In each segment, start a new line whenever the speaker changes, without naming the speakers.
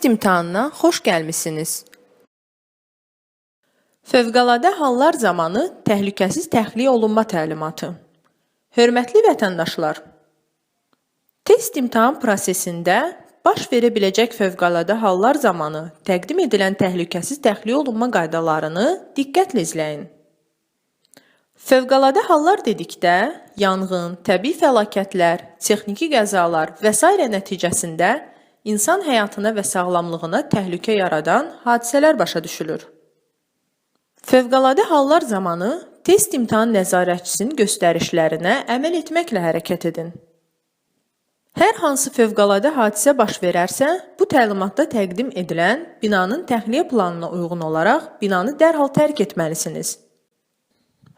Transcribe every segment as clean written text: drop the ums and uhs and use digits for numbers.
Test imtahanına xoş gəlmisiniz. Fövqəladə hallar zamanı təhlükəsiz təxliyə olunma təlimatı. Hörmətli vətəndaşlar, test imtahan prosesində baş verə biləcək fövqəladə hallar zamanı təqdim edilən təhlükəsiz təxliyə olunma qaydalarını diqqətlə izləyin. Fövqəladə hallar dedikdə yanğın, təbii fəlakətlər, texniki qəzalar və sairə nəticəsində insan həyatına və sağlamlığına təhlükə yaradan hadisələr başa düşülür. Fövqəladə hallar zamanı test imtahan nəzarətçisinin göstərişlərinə əməl etməklə hərəkət edin. Hər hansı fövqəladə hadisə baş verərsə, bu təlimatda təqdim edilən binanın təxliyə planına uyğun olaraq binanı dərhal tərk etməlisiniz.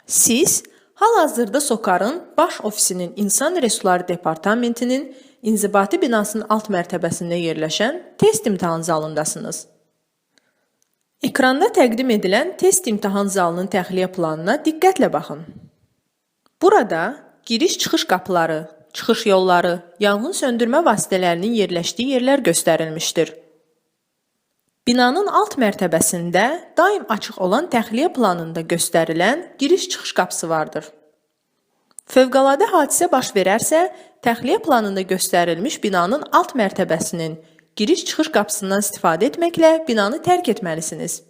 Siz hal-hazırda SOCAR-ın baş ofisinin İnsan Resursları Departamentinin inzibati binasının alt mərtəbəsində yerləşən test imtahan zalındasınız. Ekranda təqdim edilən test imtahan zalının təxliyə planına diqqətlə baxın. Burada giriş-çıxış qapıları, çıxış yolları, yanğın söndürmə vasitələrinin yerləşdiyi yerlər göstərilmişdir. Binanın alt mərtəbəsində daim açıq olan təxliyə planında göstərilən giriş-çıxış qapısı vardır. Fövqəladə hadisə baş verərsə, təxliyə planında göstərilmiş binanın alt mərtəbəsinin giriş-çıxış qapısından istifadə etməklə binanı tərk etməlisiniz.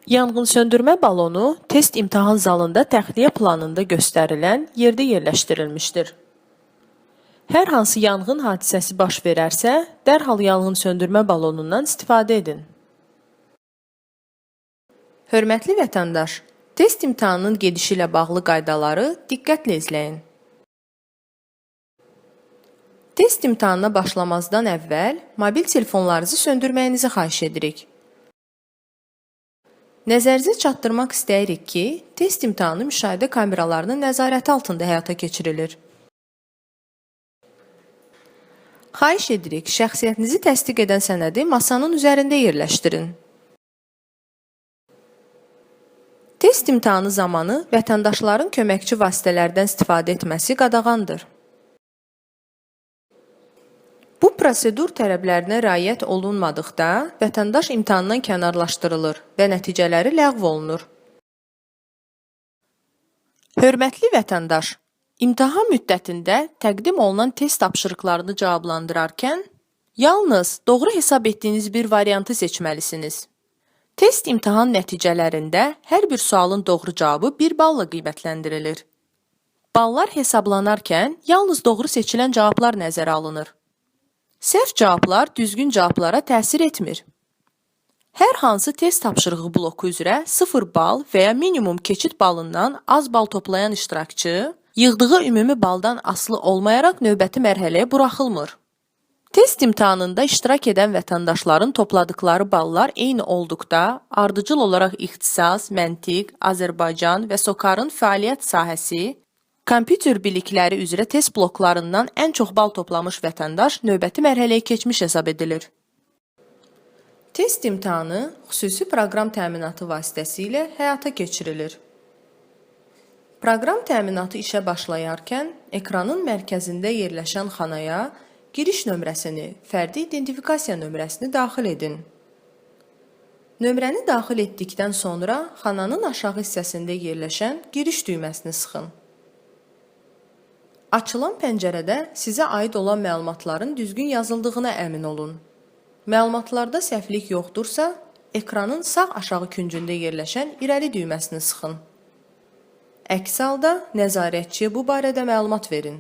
Yanğın söndürmə balonu test imtahan zalında təxliyə planında göstərilən yerdə yerləşdirilmişdir. Hər hansı yanğın hadisəsi baş verərsə, dərhal yanğın söndürmə balonundan istifadə edin. Hörmətli vətəndaş, test imtahanının gedişi ilə bağlı qaydaları diqqətlə izləyin. Test imtahanına başlamazdan əvvəl mobil telefonlarınızı söndürməyinizi xahiş edirik. Nəzərinizə çatdırmaq istəyirik ki, test imtahanı müşahidə kameralarının nəzarəti altında həyata keçirilir. Xahiş edirik, şəxsiyyətinizi təsdiq edən sənədi masanın üzərində yerləşdirin. Test imtahanı zamanı vətəndaşların köməkçi vasitələrdən istifadə etməsi qadağandır. Bu prosedur tələblərinə riayət olunmadıqda vətəndaş imtahandan kənarlaşdırılır və nəticələri ləğv olunur. Hörmətli vətəndaş, imtahan müddətində təqdim olunan test tapşırıqlarını cavablandırarkən yalnız doğru hesab etdiyiniz bir variantı seçməlisiniz. Test imtahan nəticələrində hər bir sualın doğru cavabı 1 balla qiymətləndirilir. Ballar hesablanarkən yalnız doğru seçilən cavablar nəzərə alınır. Səhv cavablar düzgün cavablara təsir etmir. Hər hansı test tapşırığı bloku üzrə 0 bal və ya minimum keçid balından az bal toplayan iştirakçı yığdığı ümumi baldan asılı olmayaraq növbəti mərhələyə buraxılmır. Test imtahanında iştirak edən vətəndaşların topladıkları ballar eyni olduqda, ardıcıl olaraq ixtisas, məntiq, Azərbaycan və SOCAR-ın fəaliyyət sahəsi, kompüter bilikləri üzrə test bloklarından ən çox bal toplamış vətəndaş növbəti mərhələyə keçmiş hesab edilir. Test imtahanı xüsusi proqram təminatı vasitəsilə həyata keçirilir. Proqram təminatı işə başlayarkən ekranın mərkəzində yerləşən xanaya giriş nömrəsini, fərdi identifikasiya nömrəsini daxil edin. Nömrəni daxil etdikdən sonra xananın aşağı hissəsində yerləşən giriş düyməsini sıxın. Açılan pəncərədə sizə aid olan məlumatların düzgün yazıldığına əmin olun. Məlumatlarda səhvlik yoxdursa, ekranın sağ aşağı küncündə yerləşən irəli düyməsini sıxın. Əks halda nəzarətçiyə bu barədə məlumat verin.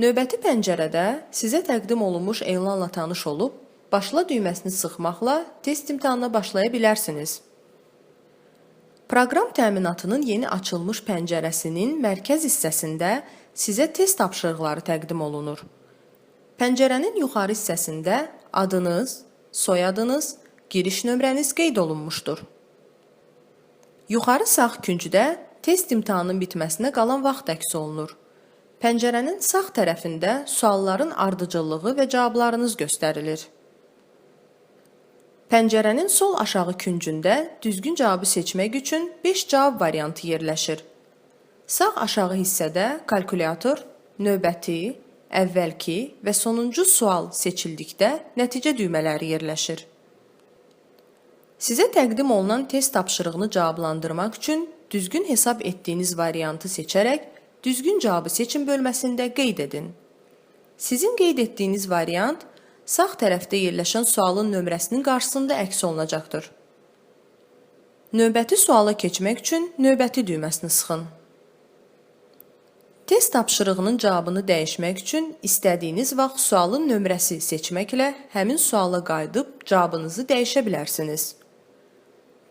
Növbəti pəncərədə sizə təqdim olunmuş elanla tanış olub, başla düyməsini sıxmaqla test imtahanına başlaya bilərsiniz. Proqram təminatının yeni açılmış pəncərəsinin mərkəz hissəsində sizə test tapşırıqları təqdim olunur. Pəncərənin yuxarı hissəsində adınız, soyadınız, giriş nömrəniz qeyd olunmuşdur. Yuxarı sağ küncdə test imtahanının bitməsinə qalan vaxt əks olunur. Pəncərənin sağ tərəfində sualların ardıcıllığı və cavablarınız göstərilir. Pəncərənin sol aşağı küncündə düzgün cavabı seçmək üçün 5 cavab variantı yerləşir. Sağ aşağı hissədə kalkulyator, növbəti, əvvəlki və sonuncu sual seçildikdə nəticə düymələri yerləşir. Sizə təqdim olunan test tapşırığını cavablandırmaq üçün düzgün hesab etdiyiniz variantı seçərək düzgün cavabı seçin bölməsində qeyd edin. Sizin qeyd etdiyiniz variant sağ tərəfdə yerləşən sualın nömrəsinin qarşısında əks olunacaqdır. Növbəti suala keçmək üçün növbəti düyməsini sıxın. Test tapşırığının cavabını dəyişmək üçün istədiyiniz vaxt sualın nömrəsi seçməklə həmin suala qayıdıb cavabınızı dəyişə bilərsiniz.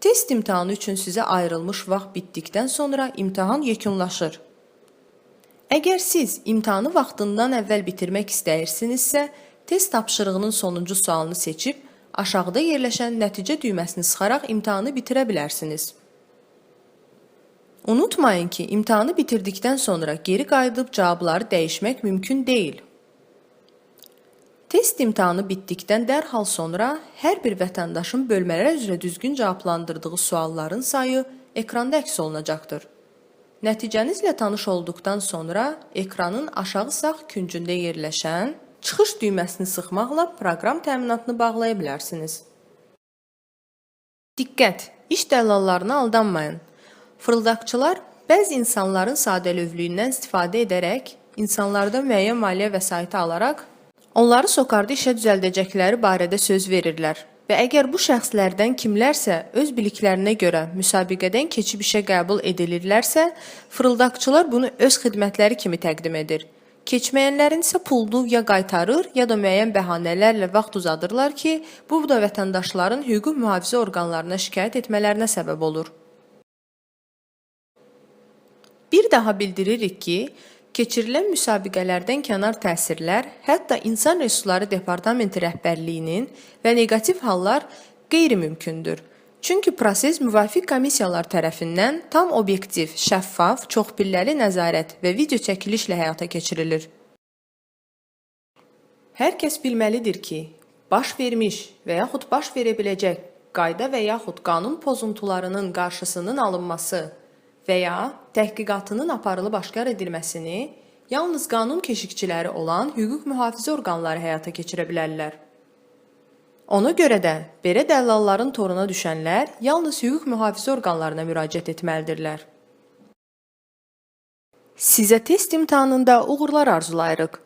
Test imtahanı üçün sizə ayrılmış vaxt bitdikdən sonra imtahan yekunlaşır. Əgər siz imtahanı vaxtından əvvəl bitirmək istəyirsinizsə, test tapşırığının sonuncu sualını seçib aşağıda yerləşən nəticə düyməsini sıxaraq imtahanı bitirə bilərsiniz. Unutmayın ki, imtahanı bitirdikdən sonra geri qayıdıb cavabları dəyişmək mümkün deyil. Test imtahanı bitdikdən dərhal sonra hər bir vətəndaşın bölmələr üzrə düzgün cavablandırdığı sualların sayı ekranda əks olunacaqdır. Nəticənizlə tanış olduqdan sonra ekranın aşağı sağ küncündə yerləşən çıxış düyməsini sıxmaqla proqram təminatını bağlaya bilərsiniz. Diqqət! İş dəllallarına aldanmayın. Fırıldaqçılar bəzi insanların sadəlövhlüyündən istifadə edərək insanlardan müəyyən maliyyə vəsaiti alaraq onları SOCAR-da işə düzəldəcəkləri barədə söz verirlər və əgər bu şəxslərdən kimlərsə öz biliklərinə görə müsabiqədən keçib işə qəbul edilirlərsə, fırıldaqçılar bunu öz xidmətləri kimi təqdim edir. Keçməyənlərin isə pulunu ya qaytarır, ya da müəyyən bəhanələrlə vaxt uzadırlar ki, bu da vətəndaşların hüquq mühafizə orqanlarına şikayət etmələrinə səbəb olur. Bir daha bildiririk ki, keçirilən müsabiqələrdən kənar təsirlər, hətta İnsan Resursları Departamenti rəhbərliyinin və neqativ hallar qeyri-mümkündür. Çünki proses müvafiq komissiyalar tərəfindən tam obyektiv, şəffaf, çoxpilləli nəzarət və video çəkilişlə həyata keçirilir. Hər kəs bilməlidir ki, baş vermiş və yaxud baş verə biləcək qayda və yaxud qanun pozuntularının qarşısının alınması və ya təhqiqatının aparılıb aşkar edilməsini yalnız qanun keşikçiləri olan hüquq mühafizə orqanları həyata keçirə bilərlər. Ona görə də belə dəllalların toruna düşənlər yalnız hüquq mühafizə orqanlarına müraciət etməlidirlər. Sizə test imtahanında uğurlar arzulayırıq.